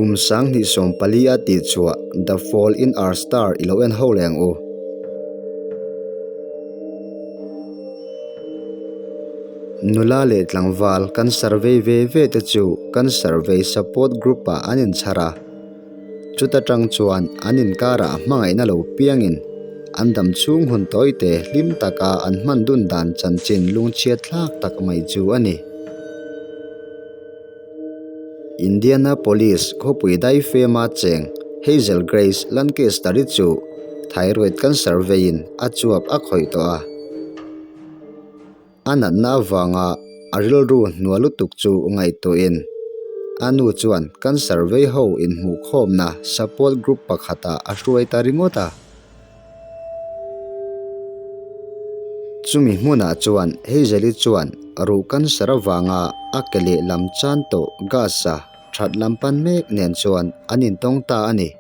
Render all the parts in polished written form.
Kum 2014 a tihchhuah The Fault in Our Star i lo en ho leh ang u. Nula leh tlangval kan survey ve ve te chu kan survey support group ah an inchhar a. Chuta tang chuan an inkarah hmangaihna lo piangin an dam chhung hun tawite hlim taka an hman dun dan chanchin lungchhiat thlak tak mai chu a ni. Indianapolis khawpui daifema cheng Hazel Grace Lancaster-i chu thyroid cancer veiin a chuap a khawih tawh a. A natna avanga a rilru hnuai lutuk chu ngaihtuahin a nu chuan cancer vei ho inhmuhkhawmna support group pakhatah a hruai ta ringawt a. Chumi hmunah chuan Hazel-i chuan ruh cancer avanga a ke lehlam chan tawh gas-a that lam pan mek nen chuan an intawng ta a ni.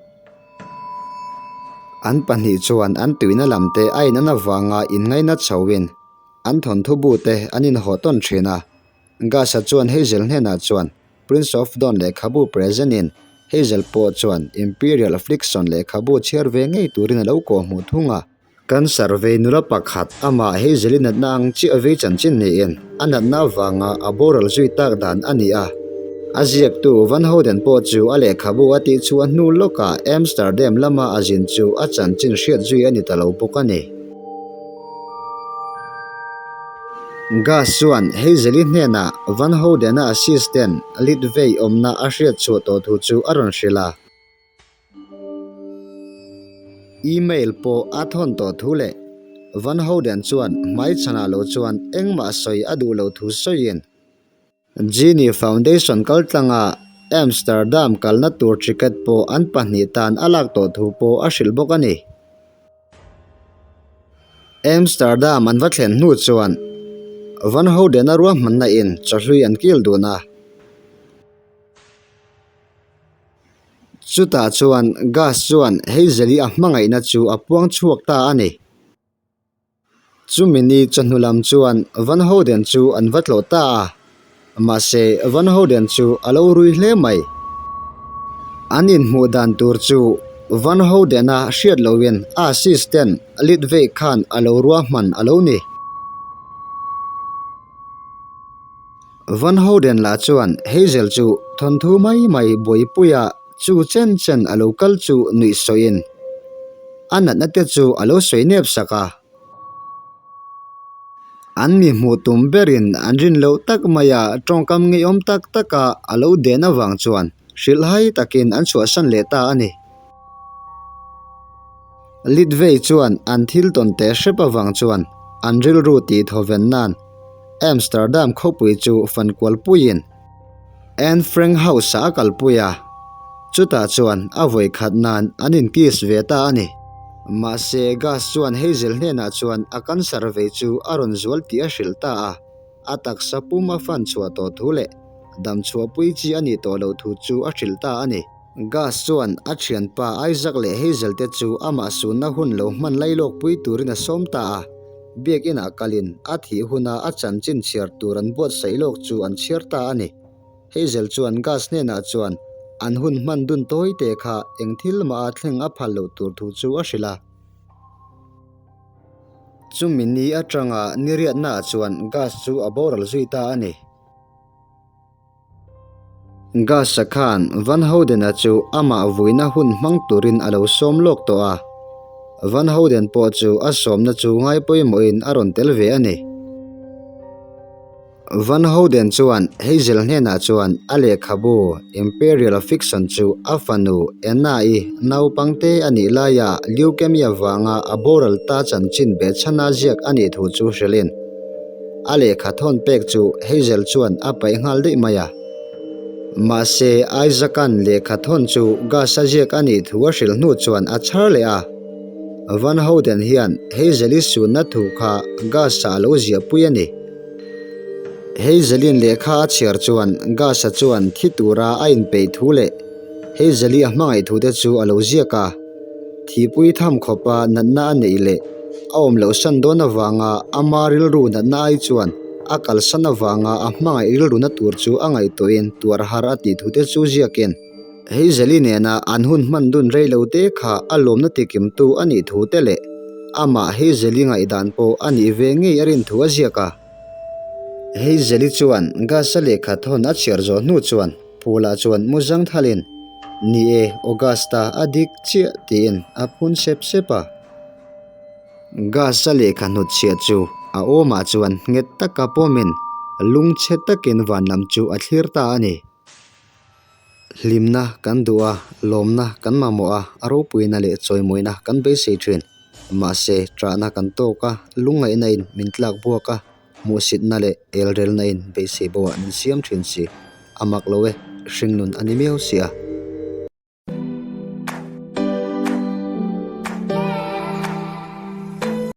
An pahnih chuan an tuina lamte a in an avanga inngaina chhoin an thawnthu bute an inhawh tawn thin a. Gas-a chuan Hazel hnenah chuan Prince of Don lehkhabu present-in Hazel pawh chuan Imperial Affliction lehkhabu chhiar ve ngei turin a lo kawhhmuh thung a. Cancer vei nula pakhat amah Hazel-i natna ang chiah vei chanchin niin a natna avanga a boral zui tak dan a ni a. A ziaktu Van Houten pawh chu a lehkhabu a tih chhuah hnu lawkah Amsterdam lama a zin chu a chanchin hriat zui a ni ta lo bawk a ni. Gas chuan Hazel-i hnenah Van Houten-a assistant Lidvei awmna a hriat chhuah tawh thu chu a rawn hrilh a. Email pawh a thawn tawh thu leh Van Houden chuan hmaichhanah lo chuan engmah sawi a duh lo thu sawiin Genie Foundation kaltlanga Amsterdam kalna tur ticket pawh an pahnih tan a lak tawh thu pawh a hrilh bawk a ni. Amsterdam an va thlen hnu chuan Van Houden-a ruahmanna in chawhlui an kil dun a. Chutah chuan Gas chuan Hazel-i a hmangaihna chu a puang chhuak ta a ni. Chumi ni chawhnu lam chuan Van Houden chu an va tlawh ta a, mahse Van Houden chu a lo rui hle mai. An inhmuh dan tur chu Van Houden-a hriat loin a assistant Lidvei khan a lo ruahman a lo ni. Van Houden lah chuan Hazel chu thawnthu mai mai buaipuia chu chen chen a lo kal chu nuih sawiin a natna te chu a lo sawi nep sak a. An mi hmuh tum berin an rin loh tak maia tawngkam ngeiawm tak taka a lo den avang chuan hrilhhai takin an chhuahsan leh ta a ni. Litvei chuan an thil tawn teh hrep avang chuan an rilru tih thawven nan Amsterdam khawpui chu fankual puiin Anne Frank House-ah a kalpui a, chutah chuan a vawi khat nan an inkiss ve ta a ni. Mahse, Gus chuan Hazel hnenah chuan a cancer vei chu a rawn zual tih a hrilh ta a, a taksa pum a fan chhuah tawh thu leh dam chhuahpui chi a nih tawh loh thu chu a hrilh ta a ni. Gus chuan a thianpa Isaac leh Hazel te chu amah sunna hun lo hman lailawkpui turin a sawm ta a. Biakinah kalin a thih huna a chanchin chhiar tur an buatsaih lawk chu an chhiar ta a ni. Hazel chuan Gus hnenah chuan an hun hman dun tawi te kha eng thil mah a thleng a phal loh tur thu chu a hrilh a. Chumi ni atanga niriatnaah chuan Gus chu a boral zui ta a ni. Gas-a khan Van Houden-a chu amah vuina hun hmang turin a lo sawm lawk tawh a. Van Houden pawh chu a sawmna chu ngai pawimawhin a rawn tel ve a ni. Van Houden chuan Hazel hnenah chuan a lehkhabu Imperial Fiction chu a fanu Anna-i naupangte a nih laia leukemia vanga a boral ta chanchin behchhana ziak a nih thu chu hrilhin A lehkha thawn pek chu Hazel chuan a paih nghal daih mai a. Mahse, Isaac-a'n lehkha thawn chu Gus-a ziak a nih thu a hrilh hnu chuan a chhar leh a. Van Houten hian Hazel-i sunna thu kha Gus-a a lo ziahpui a ni. Hazel-i'n lehkha a chhiar chuan Gus-a chuan thi tura a inpeih thu leh Hazel-i a hmangaih thu te chu a lo ziak a. Thihpui tham khawpa natna a neih leh a awm loh san dawn avanga ama rilru natna ai chuan a kalsan avanga a hmangaih rilruna tur chu a ngaihtuahin tuar har a tih thu te chu ziakin. Hazel-i nena an hun hman dun rei lo te kha a lawmna tikimtu a nih thu te leh amah Hazel-i ngaihdan pawh a nih ve ngei a rin thu a ziak a. Hazel-i chuan Gus-a lehkha thawn a chhiar zawh hnu chuan Paula chuan mu zang thalin, Ni e, Augusta a dik chiah tiin a phun sep sep a. Gas-a lehkha hnutchhiah chu a awmah chuan nghet taka pawmin lungchhe takin van lam chu a thlir ta a ni. Hlimna kan duh a, lawmna kan mamawh a, a ropuina leh chawimawina kan beisei thin. Mahse, ṭahna kan tawk a, lungngaihna in min tlak buak a, hmuhsitna leh elrelna in beisei boah min siam thin si. A mak lo e, hringnun a ni miau si a.